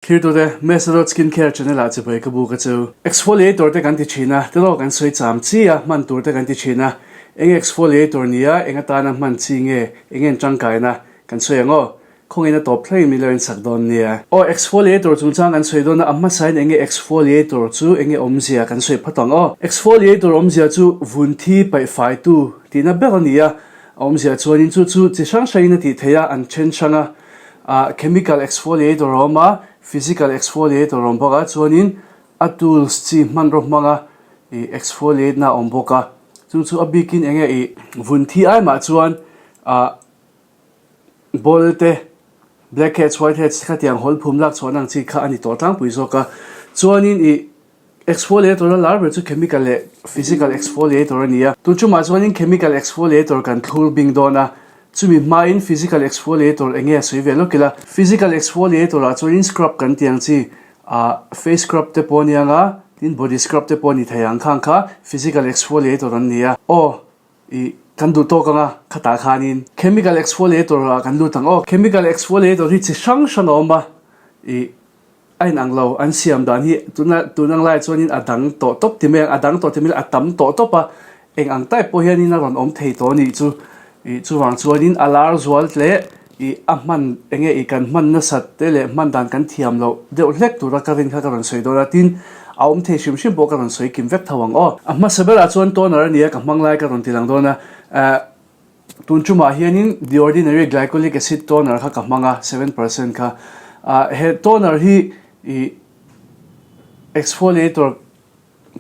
Thirtute, Mesalot Skin Care Channel ah chibai ka buk a chu. Exfoliator te kan ti thin a, tilo kan sawi cham chi a, hman tur te kan ti thin a. Eng exfoliator nia, eng atana hman chi nge, eng en tangkaina kan sawi ang aw. Khawngin a tawp thlengin min lo en sak dawn nia. Aw, exfoliator chungchang kan sawi dawn a, a hmasain eng nge exfoliator chu, eng nge awmzia kan sawi phawt ang aw. Exfoliator awmzia chu vun thi paih faitu tihna ber a ni a, a awmzia chuanin chu chu chi hrang hrangin a tih theih a, an then hrang a. Ah chemical exfoliator a awm a, physical exfoliator a awm bawk a, chuanin a tools chi hmanraw hmanga ih exfoliate na a awm bawk a, chung chu a bikin eng nge ih vun thi ai mah chuan ah ball te black heads white heads te kha tiang hawl phum lak chhuahna ang chi kha a ni tawh tlangpui zawk a, chuanin ih Exfoliator a lar ber chu chemical leh physical exfoliator a ni a. Tun chumah chuanin chemical exfoliator kan thlur bing dawn a, chumi hmain physical exfoliator eng nge a sawi ve lawk ila. Physical exfoliator ah chuanin scrub kan tih ang chi, ah face scrub te pawh a ni ang a, tin body scrub te pawh a ni thei ang khang kha physical exfoliator an ni a. Aw, ih kan duh tawk ang a, khatah khanin chemical exfoliator ah kan lut ang aw. Chemical exfoliator hi chi hrang hrang a awm a, ih A inang lo, an siam dan hi tuna tun ang laiah chuanin a dang tawh tawp ti mai ang, a dang tawh ti mai a tam tawh tawp a, eng ang type pawh hianin a rawn awm thei tawh a nih chu. Ih chuvang chuanin a lar zual hle ih a hman eng nge ih kan hman nasat te leh hman dan kan thiam loh deuh hlek tura ka rin kha ka rawn sawi dawn a, tin a awm thei hrim hrim pawh ka rawn sawi kim vek tho ang aw. A hmasa berah chuan toner a ni a, ka hmang lai ka rawn ti lang dawn a, eh. Tun tumah hianin The Ordinary Glycolic Acid Toner kha ka hmang a, 7% kha. Ah, he toner hi ih exfoliator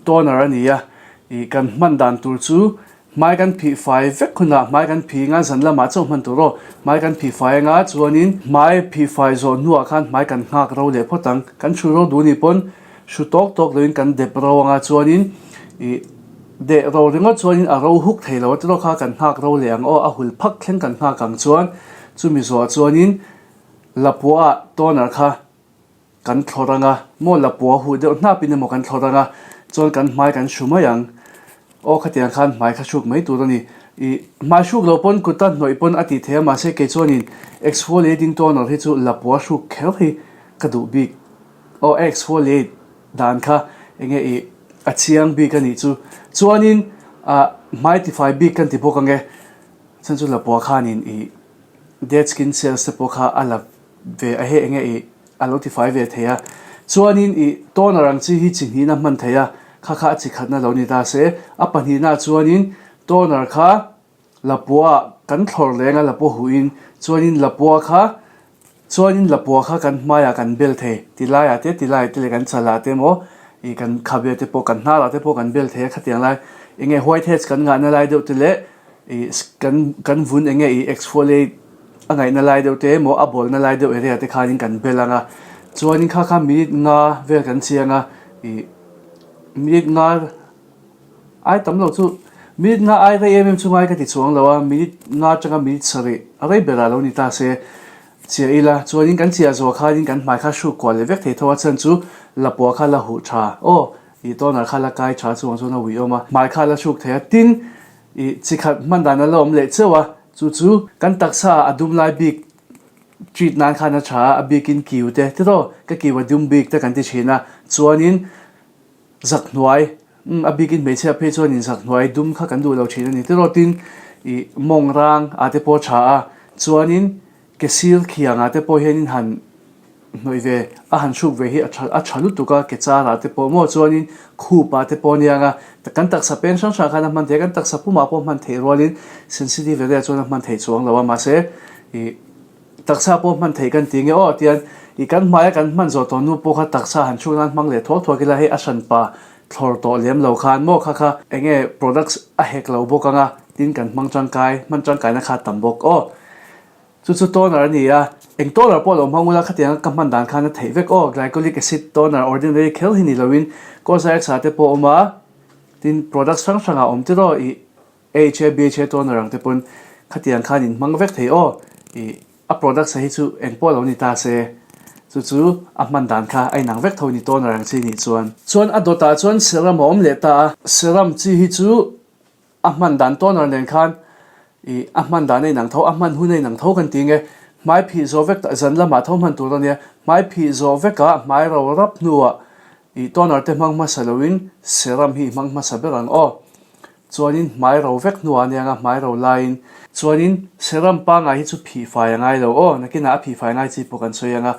toner a ni a, ih kan hman dan tur chu hmai kan phih fai vek hunah hmai kan phih anga zan lamah chauh hman tur aw. Hmai kan phih fai anga chuanin hmai phih fai zawh hnuah khan hmai kan nghak ro leh phawt ang. Kan hru ro duh nih pawn Hru tawk tawk loin kan dep ro anga chuanin ih deh ro ringawt chuanin a ro huk thei lo a tiraw kha kan nghak ro leh ang aw a hul phak thleng kan nghak ang chuan chumi zuah chuanin lapua ah toner kha kan thlawr anga maw lapua huh deuh hnapin emaw kan thlawr anga chuan kan hmai kan hru mai ang aw khatiang khan hmai kha hruk mai tur a ni ih hmai hruk lo pawn kuta hnawih pawn a tih thei a mahse kei chuanin exfoliating toner hi chu lapua hruk kher hi ka duh bik. Aw exfoliate dan kha enge ih a chiang bik a nih chu. Chuanin ah hmai tifai bik kan ti bawk ange chhan chu lapua khanin ih dead skin cells te pawh kha a la ve a hei enge ih a lo tifai ve thei a. Chuanin ih toner ang chi hi chi hnihna hman thei a kha kha a chi khatna lo ni ta se. A pahnihna chuanin toner kha Lapua kan thlawr leng a lapua huhin chuanin lapua kha chuanin lapua kha kan hmaiah kan bel thei ti laiah te ti laiah te leh kan chalah te emaw ih kan khabe te pawh kan hnarah te pawh kan bel thei a khatiang lai eng nge white heads kan ngahna lai deuh te leh ih kan kan vun eng nge ih exfoliate a ngaihna lai deuh te emaw a bawlna lai deuh area te khanin kan bel ang a chuanin kha kha minute nga vel kan chiang a ih minute nga Ai tam lo chu minute nga ai rei em em chu ngai ka ti chuang lo a, minute nga atanga minute sarih a rei berah lo ni ta se chiah ila chuanin kan chiah zuah khanin kan hmai kha hruk kual leh vek thei tho a chhan chu lapua kha la huh tha aw ih toner kha la kai tha chuang chuan a uiawm a hmai kha la hruk thei a tin ih chi khat hman dan a la awm leh cheuh a chu chu kan taksa a dum lai bik treat nan khan a tha a bikin kiu te tiraw ka kiu a dum bik te kan ti thin a chuanin Zak hnuai, umm a bikin hmeichhia phei chuan in zak hnuai dum kha kan duh lo thin a ni. Tirawtin ih mawng rang ah te pawh a tha a, chuanin ke sir khiang ah te pawh hianin han hnawih ve a han hruk ve hi a tha a tha lutuk a, ke char ah te pawh maw chuanin khup ah te pawh a nia nga, kan taksa peng hrang hrang khan a hman thei a, kan taksa pumah pawh hman theih rualin sensitive area chuan a hman theih chuang lo a, mahse ih Taksa pawh hman theih kan ti nge aw tian i kan hmaia kan hman zawh tawh nu pawh kha taksa han chhuk nan hmang leh thuak thuak ila hei a hranpa thlawr tawh lem lo khan maw kha kha enge products a hek lo bawk anga tin kan hmang tangkai hman tangkaina kha a tam bawk aw chu chu toner a ni a eng toner pawh lo hmang ula khatianga ka hman dan khan a theih vek aw glycolic acid toner ordinary kher hi ni loin Cosrx ah te pawh a awm a tin products hrang hrang ah a awm tiraw i AHA BHA toner ang te pawn khatiang khan in hmang vek thei aw ih a products a hi chu eng pawh lo ni ta se chu chu a hman dan kha a inang vek tho ni toner ang chi nih chuan. Chuan a dawtah chuan serum a awm leh ta a serum chi hi chu a hman dan toner nen khan ih a hman dan a inang tho a hman hun a inang tho kan ti nge. Hmai phih zawh vek tah zan lamah tho hman tur a nia. Hmai phih zawh vekah hmai ro rap hnuah ih toner te hmang hmasa loin serum hi i hmang hmasa ber ang aw. Chuanin hmai ro vek hnuah a nia anga hmai ro laiin. Chuanin serum pangai hi chu phih fai a ngai lo aw. Nakinah a phih fai ngai chi pawh kan sawi anga.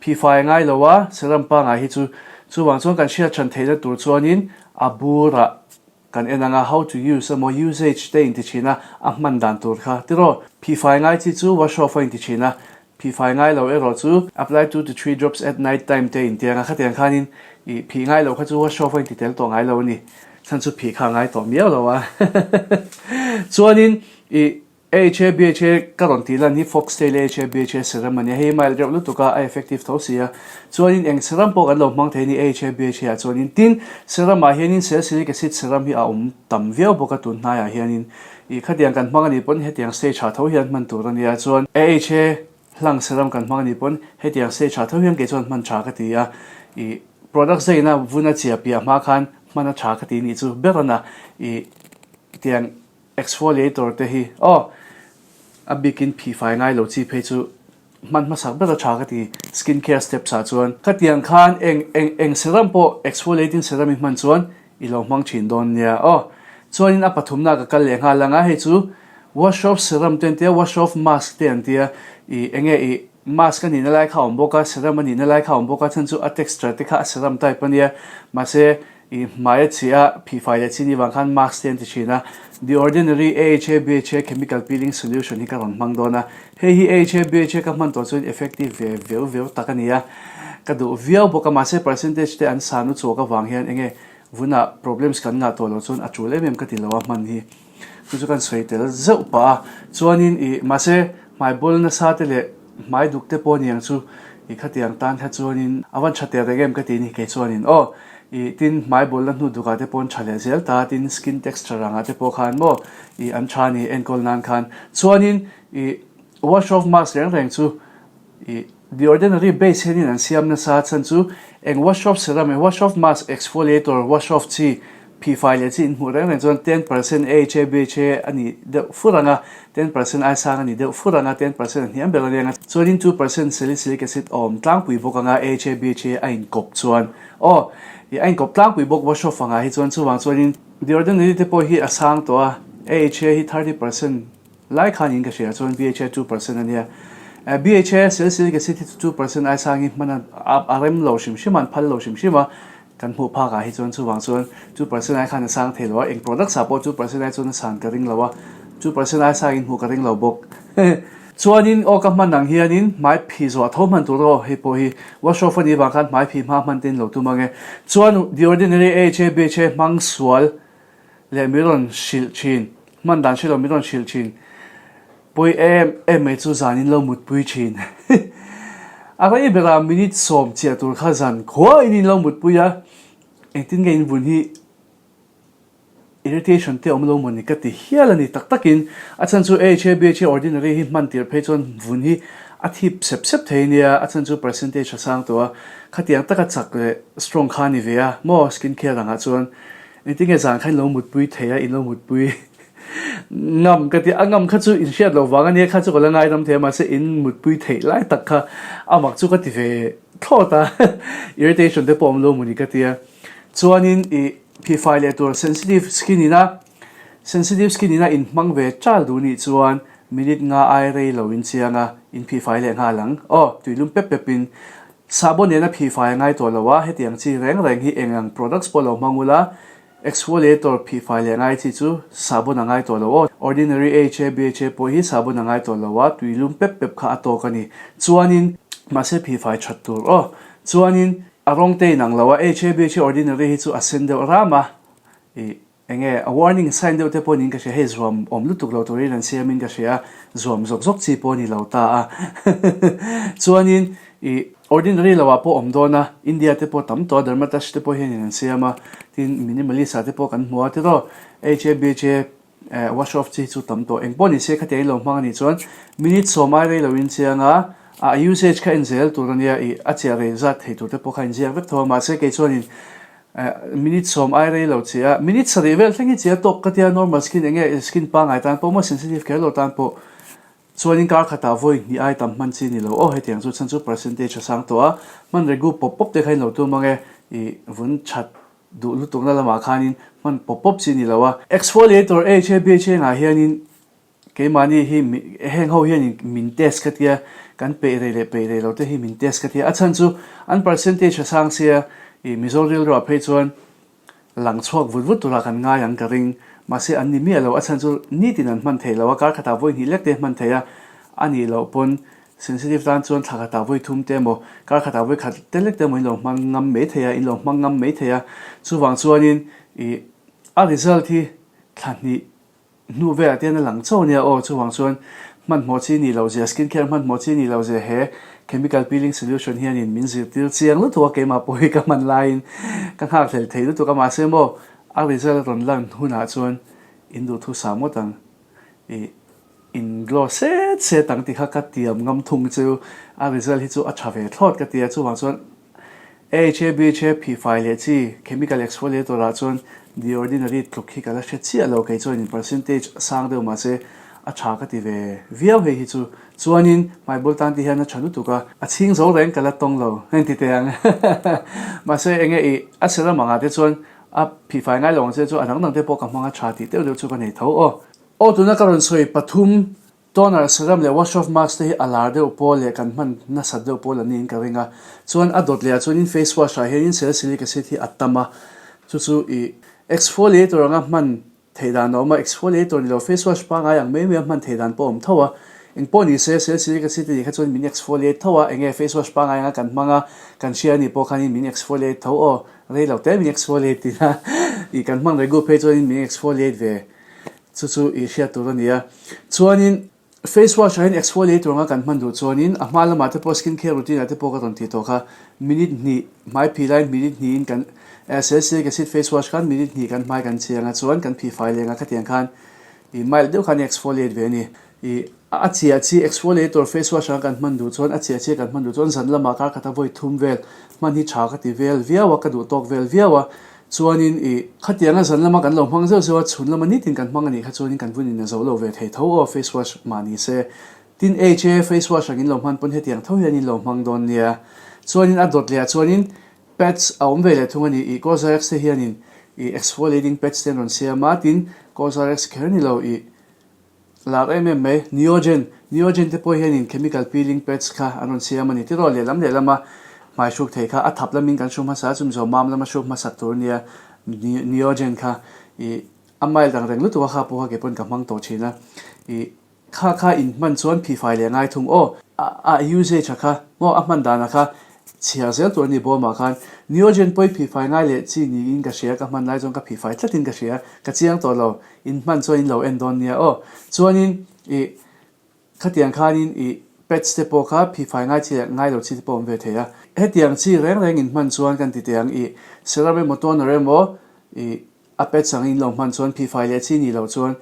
Phih fai a ngai lo a serum pangai hi chu. Chuvang chuan kan hriat hran theihna tur chuanin a burah Kan en anga how to use emaw usage te inti thin a, a hman dan tur kha tiraw? Phihfai ngai chi chu wash off a inti thin a, phihfai ngai lo erawh chu apply 2 to 3 drops at night time te inti anga khatiang khanin ih phih ngai lo kha chu wash off a inti tel tawh ngai lo a ni. Chhan chu phih kha a ngai tawh miau lo a. Chuanin ih AHA BHA ka rawn tih lan hi Foxtail AHA BHA serum a nia, hei hi mild reuh lutuk a, a effective tho si a. Chuanin eng serum pawh kan lo hmang thei a ni AHA BHA ah chuanin tin serum ah hianin salicylic acid serum hi a awm tam viau bawk a tun hnaiah hianin ih khatiang kan hmang a nih pawn hetiang stage ah tho hian hman tur a nia chuan AHA hlang serum kan hmang a nih pawn hetiang stage ah tho hian kei chuan hman tha ka ti a ih product zaina vun a chia piah hma khan hman a tha ka ti nih chu ber a na ih tiang Exfoliator te hi aw a bikin phihfai ngai lo chi phei chu hman hmasak ber a tha ka ti skin care steps ah chuan. Khatiang khan eng eng eng serum pawh exfoliating serum i hman chuan i lo hmang thin dawn nia aw. Chuanin a pathumna ka kal leh nghal ang a hei chu wash off serum te an tia wash off mask te an tia i enge i mask a nihna lai kha a awm bawk a serum a nihna lai kha a awm bawk a chhan chu a texture te kha a serum type a nia mahse I hmai a chhi a, phihfai leh chini vang khan mask te an ti thin a. The Ordinary AHA BHA Chemical Peeling Solution hi ka rawn hmang dawn a. Hei hi AHA BHA ka hman tawh chuan effective ve veu veu tak a ni a. Ka duh viau bawk a, mahse percentage te an san uchuak avang hian enge vunah problems kan ngah tawh loh chuan a tul em em ka ti lo a hman hi. Chu chu kan sawi tel zeuh pah a, chuanin ih mahse hmai bawl nasa te leh hmai duk te pawh aniang chu ih khatiang tan kha chuanin a van tha ter reng em ka ti ni kei chuanin aw ih tin hmai bawlna hnu dukah te pawh an tha leh zel ta tin skin texture angah te pawh khan maw ih an tha a ni enkawl nan khan chuanin ih wash off mask reng reng chu Ih, The Ordinary base hianin an siam nasa chhan chu eng wash off serum, eng wash off mask, exfoliator, wash off chi, phihfai leh chi inhmuh reng reng chuan 10% AHA, BHA a ni deuh fur ang a, 10% ai sang a ni deuh fur ang a, 10% a hniam ber a ni ang a, chuanin 2% salicylic acid a awm tlangpui bawk ang a, AHA, BHA a inkawp chuan aw, ih a inkawp tlangpui bawk wash off angah hi chuan chuvang chuanin The Ordinary te pawh hi a sang tawh a, AHA hi 30%, Lai khan in ka hria chuan BHA 2% a nia. BHA salicylic acid hi chu 2% ai sang hi hman a rem lo hrim hrim a, an phal lo hrim hrim a, kan hmuh phak ah hi chuan chuvang chuan 2% ai khan a sang thei lo a, eng products ah pawh 2% ai chuan a san ka ring lo a, 2% ai sang in hmuh ka ring lo bawk. Chuanin aw ka hman ang hianin hmai phi zawh a tho hman tur aw hei pawh hi wash off a nih vang khan hmai phi hma hman te in lo tum ang e. Chuan The Ordinary AHA BHA hmang sual leh min rawn hrilh thin, hman dan hre lo min rawn hrilh thin, pawi em em mai chu zanin lo mutpui thin. A rei berah minute 10 chiah tur kha zan khuain in lo mutpui a, engtin nge in vun hi irritation te awm lo maw ni ka ti hial a ni tak takin, a chhan chu AHA BHA ordinary hi hman tirh phei chuan vun hi a thip sep sep thei nia, a chhan chu percentage a sang tawh a, khatiang taka chak leh strong kha a ni ve a maw skin care angah chuan. Engtinge zan kha in lo mutpui thei a, in lo mutpui ngam ka ti a, ngam kha chu in hriat loh vang a nia kha chu ka la ngaidam thei a mahse in mutpui theih lai tak kha a mak chu ka ti ve thlawt a, irritation te pawh awm lo mawni ka ti a. Chuanin i phihfai leh tur sensitive skin ina sensitive skin ina in hmang ve chal duh nih chuan minute nga ai rei lo in chiang a, in phihfai leh nghal ang aw tuilum pep pep in Sahbawn nena phihfai a ngai tawh lo a, hetiang chi reng reng hi eng ang products pawh lo hmang ula, exfoliator phihfai leh ngai chi chu sahbawn a ngai tawh lo aw. Ordinary AHA, BHA pawh hi sahbawn a ngai tawh lo a, tui lum pep pep kha a tawk a ni. Chuanin, mahse phihfai that tur aw. Chuanin, a rawng te inang lo a, AHA, BHA ordinary hi chu a sen deuh ram a, ih. Enge a warning sign deuh te pawh niin ka hria, hei zuam awm lutuk lo turin an siam in ka hria, zuam zawk zawk chi pawh a ni lo ta a. Chuanin ih ordinary lo ah pawh awm dawn a, India te pawh tam tawh a, Dermatash te pawh hianin an siam a, tin minimalist ah te pawh kan hmu a tiraw, HABHA wash off chi chu tam tawh, engpawh ni se khatiang in lo hmang a nih chuan minute 10 ai rei lo in chiang a, a usage kha en zel tur a nia, ih a chiah rei zat thei tur te pawh kha inziak vek tho a, mahse kei chuanin Minute 10 ai rei lo che a, minute 7 vel thleng hi che a tawk ka tia normal skin enge skin pangai tan pawh maw sensitive kher lo tan pawh. Chuanin kar khatah vawi hnih ai tam hman chi ni lo aw hetiang chu chhan chu percentage a sang tawh a, hman regu pawp pawp te kha in lo tum ang e, i vun that duh lutukna lamah khanin hman pawp pawp chi ni lo a. Exfoliator HABHA ngah hianin keimahni hi heng ho hianin min test ka tia, kan peih rei leh peih rei lo te hi min test ka tia, a chhan chu an percentage a sang sia, i Mizo rilruah phei chuan Lang chhuak vut vut turah kan ngai ang ka ring. Mahse an ni miah lo, a chhan chu nitin an hman thei lo a, kar khatah vawi hnih lek te hman thei a, a nih loh pawn sensitive tan chuan thla khatah vawi thum te emaw, kar khatah vawi khat te lek te emaw in lo hmang ngam mai thei a, in lo hmang ngam mai thei a. Chuvang chuanin ih a result hi thla hnih Hnu velah te hian a lang chauh ania aw, chuvang chuan hmanhmawh chi nih loh zia, skin care hmanhmawh chi nih loh zia he chemical peeling solution hianin min zirtir chiang lutuk a, keimah pawh hi ka hman laiin ka nghakhlel thei lutuk a, mahse maw a result a rawn lan hunah chuan in duhthu sa ngawt ang, ih in glow set set ang tih kha ka tiam ngam thung chu a result hi chu a tha ve thlawt ka ti a, chuvang chuan AHA, BHA, phihfai leh chi, chemical exfoliator ah chuan the ordinary tluk hi ka la hre chiah lo, kei chuan in percentage sang deuh mahse a tha ka ti ve viau hei hi chu. Chuanin hmai bul tan ti hian a tha lutuk a, a chhing zo reng ka la tawng lo heng ti teh ang mahse enge i a serum angah te chuan a phihfai ngai lo ang che chu a dang dang te pawh ka hmang a tha tih deuh deuh chu ka nei tho aw. Aw tuna ka rawn sawi pathum Toner, serum leh wash off mask te hi a lar deuh pawl leh kan hman nasat deuh pawl an niin ka ring a. Chuan a dawt leh ah chuanin face wash ah hianin salicylic acid hi a tam a, chu chu i exfoliator anga hman theih dan a awm a, exfoliator ni lo face wash pangngai ang mai mai a hman theih dan pawh a awm tho a. Engpawh ni se salicylic acid a nih kha chuan min exfoliate tho a, enge face wash pangngai anga kan hmang a, kan hria a nih pawh khanin min exfoliate tho aw, rei lo te min exfoliate tihna i kan hman regu phei chuanin min exfoliate ve. Chu chu i hriat tur a ni a. Chuanin face wash ah hian exfoliator anga kan hman duh chuanin a hma lamah te pawh skin care routine ah te pawh ka rawn tih tawh kha minute hnih hmai phih laiin minute hnihin kan salicylic acid face wash khan minute hnih kan hmai kan chiang a chuan kan phih fai leng a khatiang khan i mild deuh khan i exfoliate ve a ni. I a chiah chi exfoliator face wash anga kan hman duh chuan a chiah chi kan hman duh chuan zan lamah kar khata vawi thum vel hman hi tha ka ti vel viau a ka duh tawk vel viau a. Chuanin i khatianga zan lama kan lo hmang zeuh zeuh a, chhun lama nitin kan hmang a nih kha chuanin kan vunin a zo lo ve thei tho aw face wash mah ni se. Tin HA face wash ang in lo hman pawn hetiang tho hian in lo hmang dawn nia. Chuanin a dawt leh ah chuanin pads a awm ve leh thung a ni. I Cosrx te hianin i exfoliating pads te an rawn siam a, tin Cosrx kher ni lo i Lar em em mai. Neogen, Neogen te pawh hianin chemical peeling pads kha an rawn siam a ni. Tiraw lehlam lehlama hmai hruk thei kha a thap lamin kan hru hmasa a, chumi zawh mam lama hruk hmasak tur ania Neogen kha ih a mild ang reng lutuk a kha pawh kha kei pawn ka hmang tawh thin a. Ih kha kha in hman chuan phihfai leh ngai thung aw. A usage a kha maw a hman dan a kha chhiar zel tur a ni bawm ah khan Neogen pawh i phihfai ngai leh chi niin ka hria ka hman lai chuan ka phihfai tlatin ka hria ka chiang tawh lo. In hman chuan in lo en dawn nia aw. Chuanin ih khatiang khanin ih pets te pawh kha phifai ngai chi leh ngai lo chi te pawh a awm ve thei a. Hetiang chi reng reng in hman chuan kan ti teh ang ih serum emaw toner emaw ih a pets ang in lo hman chuan phifai leh chi nih loh chuan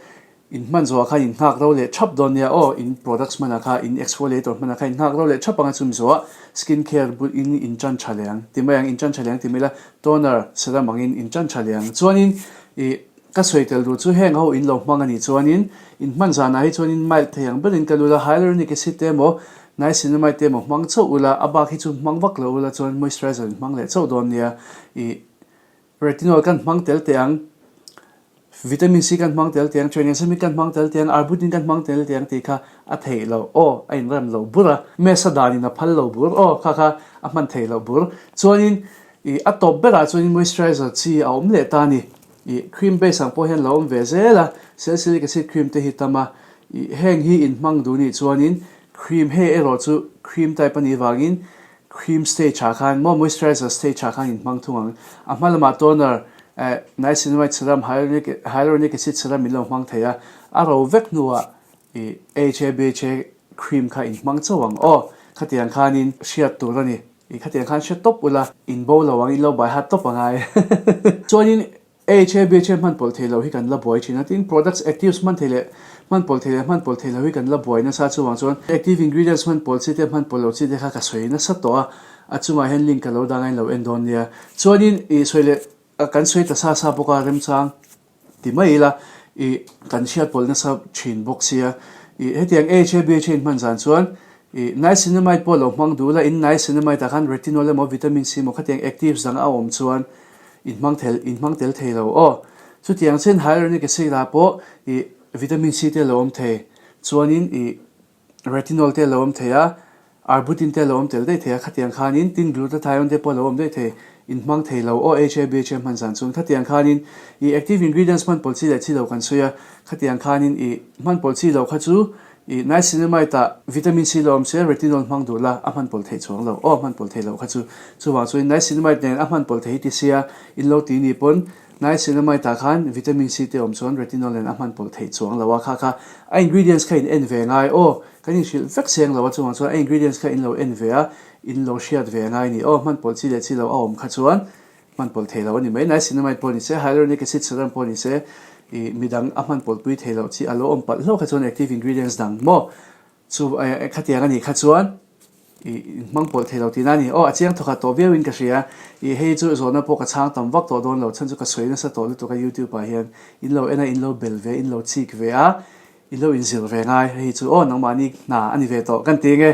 in hman zawhah khan in nghak ro leh thap dawn nia aw. In products hmanah kha in exfoliator hmanah kha in nghak ro leh thap ang a chumi zawhah skin care bul in in tan tha leh ang ti mai ang in tan tha leh ang ti mai ila toner serum angin in tan tha leh ang. Chuanin ih Ka sawi tel duh chu heng ho in lo hmang a nih chuanin in hman zanah hi chuanin mild thei ang berin kal ula, hyaluronic acid te emaw niacinamide te emaw hmang chauh ula, a bak hi chu hmang vak lo ula chuan moisturizer in hmang leh chauh dawn nia. Ih retinol kan hmang tel teh ang, vitamin C kan hmang tel teh ang, tryniacinamide kan hmang tel teh ang, arbutin kan hmang tel teh ang tih kha a theih loh aw, a inrem lo bur a, mesa danin a phal lo bur aw, kha kha a hman theih loh bur. Chuanin ih a tawp berah chuanin moisturizer chi a awm leh ta a ni. Ih cream base ang pawh hian lo awm ve zel a, salicylic acid cream te hi tam a, ih heng hi in hmang duh nih chuanin cream hei erawh chu cream type a nih vangin cream stage ah khan maw moisturizer stage ah khan in hmang thung ang. A hma lamah toner eh niacinamide serum hyaluronic hyaluronic acid serum in lo hmang thei a, a ro vek hnuah ih AHA BHA cream kha in hmang chauh ang aw, khatiang khanin hriat tur a ni. I khatiang khan hre tawp ula, in bo lo ang, in lo bai hat tawp angai. Chuanin AHA BHA hman pawlh thei lo hi kan la buai thin a, tin products actives hman thei leh hman pawlh thei leh hman pawlh thei lo hi kan la buai nasa chuvang chuan active ingredients hman pawlh chi te hman pawlh lo chi te kha ka sawi nasa tawh a, a chungah hian link ka lo dang a in lo en dawn nia. Chuanin i sawi leh kan sawi ta sa sa bawk a remchang ti mai ila i kan hriat pawlh nasa thin bawk sia. Ih hetiang AHA BHA in hman zan chuan ih niacinamide pawh lo hmang duh la, in niacinamide ah khan retinol emaw vitamin C emaw khatiang actives dang a awm chuan in hmang thel in hmang tel thei lo aw. Chutiang chian hyaluronic acid ah pawh ih vitamin C te lo awm thei chuanin ih Retinol te a lo awm thei a, arbutin te a lo awm tel daih thei a, khatiang khanin tin glutathione te pawh a lo awm daih thei, in hmang thei lo aw HABHA hman zan chuan khatiang khanin i active ingredients hman pawlh chi leh chi lo kan sawi a, khatiang khanin i hman pawlh chi lo kha chu i niacinamide ah vitamin C lo awm se retinol hmang duh la a hman pawlh theih chuang lo aw hman pawlh thei lo kha chu chuvang chuan niacinamide nen a hman pawlh thei hi ti sia in lo ti ni pawn Niacinamide ah khan vitamin C te awm chuan retinol nen a hman pawlh theih chuang lo a, kha kha a ingredients kha in en ve ngai aw, kan inhrilh vek seng lo a chungah chuan a ingredients kha in lo en ve a, in lo hriat ve ngai ni aw, hman pawlh chi leh chi lo a awm kha chuan hman pawlh thei lo a ni mai, niacinamide pawh ni se, hyaluronic acid serum pawh ni se, ih midang a hman pawlh pui thei loh chi a lo awm palh hlauh kha chuan active ingredients dang maw chu khatiang a nih kha chuan. I hmang pawlh thei lo tihna a ni. Aw, a chiang thawkhat tawh viauin ka hria. I hei chu zawhna pawh ka chhang tam vak tawh dawn lo, chhan chu ka sawi nasa tawh lutuk a YouTube ah hian in lo en a, in lo bel ve, in lo chik ve a, in lo inzir ve ngai. Hei chu aw, nangmahni hna a ni ve tawh kan ti nge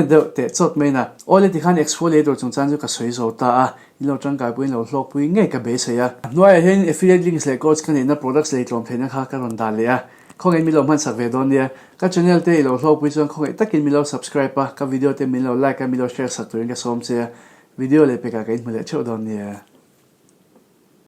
deuh teh chawt mai na. Aw le tikhan exfoliator chungchang chu ka sawi zo ta a, in lo tangkaipui in lo hlawkpui ngei ka beisei a. A hnuaiah hian affiliate links leh codes ka neihna products lei tlawm theihna kha ka rawn dah leh a. Khawngaih min lo hmansak ve dawn nia. Ka channel te i lo hlawkpui chuan khawngaih takin min lo subscribe a, ka video te min lo like a, min lo share sak turin ka sawm che a. Video leh pekah ka inhmu leh theuh dawn nia.